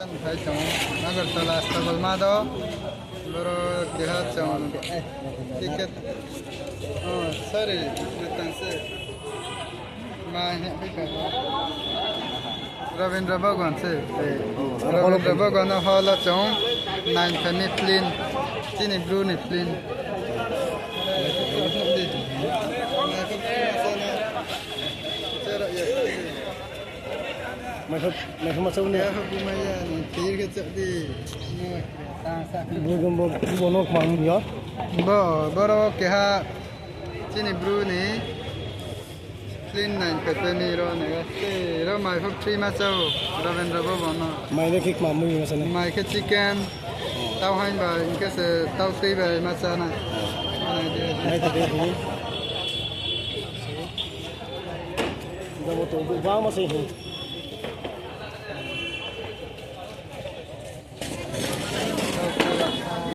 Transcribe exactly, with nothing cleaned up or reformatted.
Hai chong Agartala Stable Mado. Boro keha chong ticket. Oh, sorry, matang se. Ma he pai ka. Rabindra Bhagan se. Rabindra Bhagan hall o chong nine kami plane. Chini bru ni plane. Maikha, maikha ma chau ne. Ya, bumaya ni, tir ke chak di. Bo, bo, bo, bo no khmang yo. Bo, boro keha chini bru ni clean nine pepe ni ro ne. Te ro mai phok free ma chau, Rabindra Bhavan no. Mai ne khik ma mui ma sene. Mai khe chicken, tau hain bai, inke se tau tei bai ma chana. Mai te de. Bo to, bo ma se.